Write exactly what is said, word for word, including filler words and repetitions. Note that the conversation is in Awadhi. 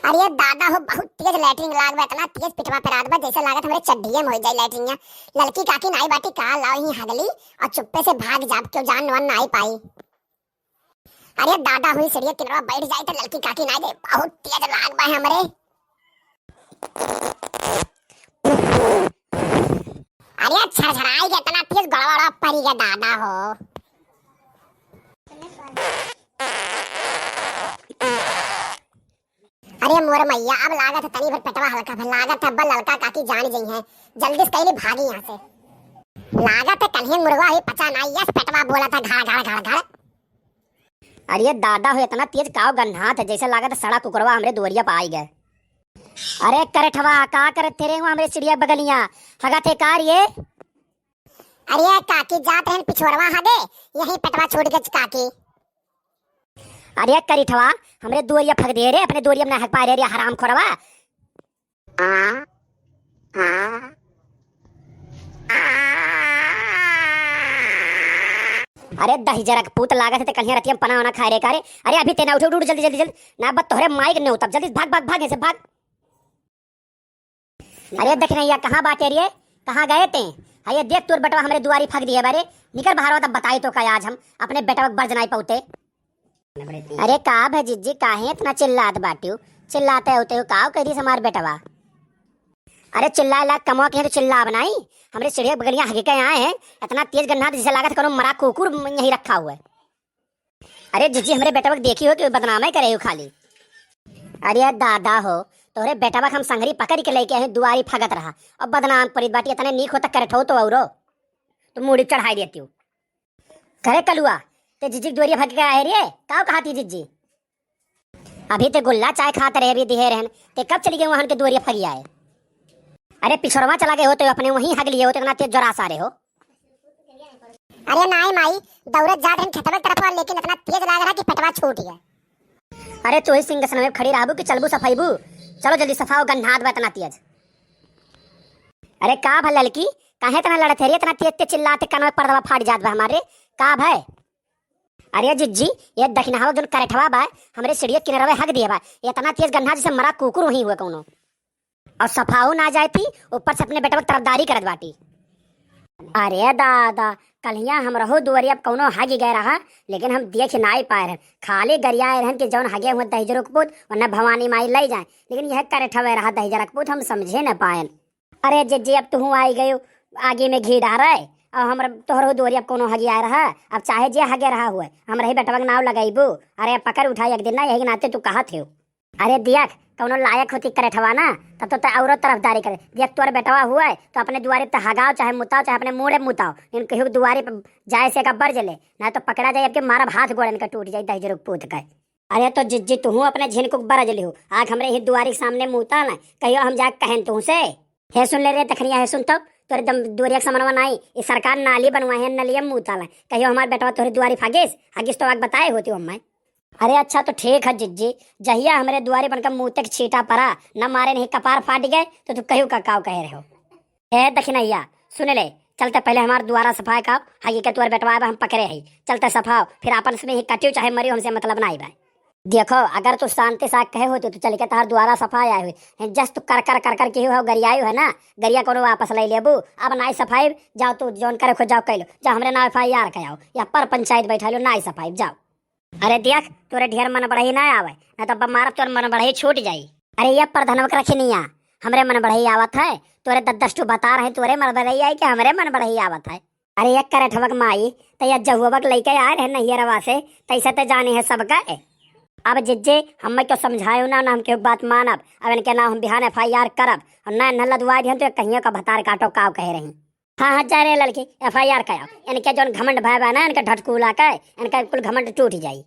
अरे दादा हो, बहुत तेज लैट्रिन लाग बा, इतना तेज पिटवा पेरात बा, जैसे लागत हमरे चड्ढिये में होइ जाई लैट्रिनिया। ललकी काकी नाई बाटी का, लाओ ही हगली और चुप्पे से भाग जाब, क्यों जान वान नाई पाई। अरे दादा हुई सीढ़िया किनरवा बैठ जाई तो ललकी काकी नाई दे, बहुत तेज लाग बा हमरे। अरे छरछराई के इतना तेज गड़बड़ा पड़ी गया दादा हो। अरे मोर मैया, अब लागत है तनी भर पेटवा हल्का भर, लागत है अब ललका काकी जान जइहैं। जल्दी से कइली भागी यहाँ से। लागत है कल्हे मुर्गा अभी पचा नाई, यस पेटवा बोलत है घड़ घड़ घड़ घड़। अरे दादा हो, इतना तेज काव गन्हात है, जैसे लागत है सड़ा कुकरवा हमरे दुआरिया पे आई गए। अरे करेठवा, का करत थे रे हुआ हमरे सीढ़िया बगलिया? हगत है का रे? अरे काकी, जात रहन पिछोरवा हगे, यहीं पेटवा छूट गच काकी। अरे करिठवा, हमरे दुआरिया फग दे रे, अपने दुआरिया में ना हग पाए रे, रे हराम खोरवा। आ, आ, आ। अरे दहिजरक पूत, लागत है ते कल्हिया रतिया में पना वना खाए रे का रे। अरे अभी ते ना उठे, उठ, उठ जल्दी, जल्दी, जल्दी। ना बत तोहरे माइक ने उतब, जल्दी भाग, भाग, भाग, यहाँ से भाग। अरे दखिनैया, कहाँ बाटे रे? कहाँ गए ते? हाँ, ये देख, तोर बेटवा हमरे दुआरी फग दिए बारे। निकर बाहर, तब बताई तो का आज हम अपने बेटवा के बरज नाई पौते। अरे का भै जिज्जी, काहे इतना चिल्लात बाटियो? चिल्लाते होते हो, काव कह दिस हमार बेटवा? अरे चिल्लाए लाग कमवा के हैं तो चिल्लाब नाई। हमरे सीढ़िया बगलिया हगे के आए हैं, इतना तेज गन्हात जैसे लागत कौनो मरा कुकुर यहीं रखा हुआ है। अरे जिज्जी, हमरे बेटवा के देखी हो कि बदनामे करे हो खाली। अरे दादा हो, तोहरे बेटवा के हम संगरी पकड़ के लेके आए, दुआरी फगत रहा, अब बदनाम परित बाटी। इतने नीक होता करेठो तो औरो तो मूड़ी चढ़ाई देती हो। करे कलुआ, ते जिज्जी के दुआरी फग के आए रे, काव कहा थी जिज्जी? अभी ते गुल्ला चाय खात रहे, अभी दिहे रहन, ते कब चली गए वहन के दुआरी फगी आए? अरे पिछड़वा चला गए हो तो अपने वहीं हग लिए हो, तो इतना तेज जोरा सारे हो। अरे नाई माई, दौड़त जात रहन खेतवा के तरफ, लेकिन इतना तेज लाग रहा कि पेटवा छूट गया। अरे तू ही सिंहासन में खड़ी रहबू कि चलबू सफाईबू? चलो जल्दी सफाओ, गन्हात बा इतना तेज। अरे का भा ललकी, काहे इतना लड़त है रे? इतना तेज तेज चिल्लाते कान में पर्दवा फाट जात बा हमारे, का भय? अरे जिज्जी, ये दखिनहवा जोन करेठवा बा, हमरे सीढ़िया किनरवे हग दिए बा, इतना तेज गन्हा जैसे मरा कुकुर वहीं हुए कौनो। और सफाऊ ना जाए थी, ऊपर से अपने बेटवा के तरफदारी करत बाटी। अरे दादा, कल्हिया हमरहू दुआरी अब कौनो हगि गए रहा, लेकिन हम देख नाई पाए रहन। खाली गरियाए रहन कि जौन हगे हुए दहिजरक पूत, वरना भवानी माई लई जाए। लेकिन यह करेठवे रहा दहिजरक पूत, हम समझे न पाएन। अरे जिज्जी, अब तुहू आई गयो, आगे में घी डारे, और हमर तोहरहू दुआरी अब कौनो हगियाए रहा, अब चाहे जे हगे रहा हुए, हमरही बेटवा के नाव लगैबू। अरे पकड़ उठाई एक दिन ना, यही के नाते तू कहत हो। अरे दिया, कौनो लायक होती करेठवा ना, तब तो तै औरो तरफदारी करे। दिया, तोर बेटवा हुए तो अपने दुआरे पे हगाओ, चाहे मुताओ, चाहे अपने मूड़े मुताओ, इन केहू के दुआरे पे जाए से का बरज ले, ना तो पकड़ा जाए, अब के मारब हाथ गोड़ इनका टूट जाए, दहिजरक पूत का। अरे तो जिज्जी, तुहू अपने झिनकुक बरज लिहू, आग हमरे ही दुआरी के सामने मुता ना, कहियो हम जाके कहन तुहसे। हे सुन ले रे तखनिया, हे सुन तो, तोरे दम दुआरिया के समनवा नाई, ई सरकार नाली बनवाए है, नलिया मुता ला, कहियो हमार बेटवा तोरे दुआरी फागिस, हगिस तो आग बताए होती हम्मे। अरे अच्छा तो ठीक है जिज्जी, जहिया हमरे दुआरे बनकर मूते के छींटा परा, न मारे नहीं कपार फाट गए, तो तू कहियो का काव कहे रहो। ए दखिनैया, सुन ले, चलते पहले हमार दुआरा सफाए का, हगी के तोर बेटवा बा हम पकड़े हई, चलते सफाओ, फिर आपस में ही कटियो चाहे मरियो, हमसे मतलब नाई बा। देखो, अगर तू शांति से कहे होती तो चल के तोहार दुआरा सफाए आए हुए, हैं जस तू कर कर कर कर के हो गरियायो है ना, गरिया कोनो वापस ले लेबू, अब नाई सफाई, जाओ तू जौन करे खो जाओ कह लो, जाओ हमरे नाव एफ आई आर के आओ, या पर पंचायत बैठा लो, नाई सफाई, जाओ। अरे देख, तोरे ढेर मन बढ़ई ना आवे, ना तो मारब तोर मन बढ़ई छूट जाई। अरे ये प्रधानवा के रखिनिया, हमरे मन बढ़ई आवत है, तोरे दस दस ठो बता रहे, तोरे मन बढ़ई आई कि हमरे मन बढ़ई आवत है। अरे ये करेठवा के माई, त ये जहुआ के लइके आए रहे नैहरवा से, तैसे ते जाने है सबका। अब जिज्जे, हम्मे क्यों समझायो ना, ना हम केहू बात मानब। अब इनके नाम हम बिहान एफ आई आर करब, और ना इन्हें लदवाई दिहन तो ये कहियो का भतार काटो काव कहे रही। हाँ, हाँ, जा रे लड़की, एफ आई आर कराओ। इनके जौन घमंड भय बा ना, इनके ढटकूला के, इनका कुल घमंड टूट जाई।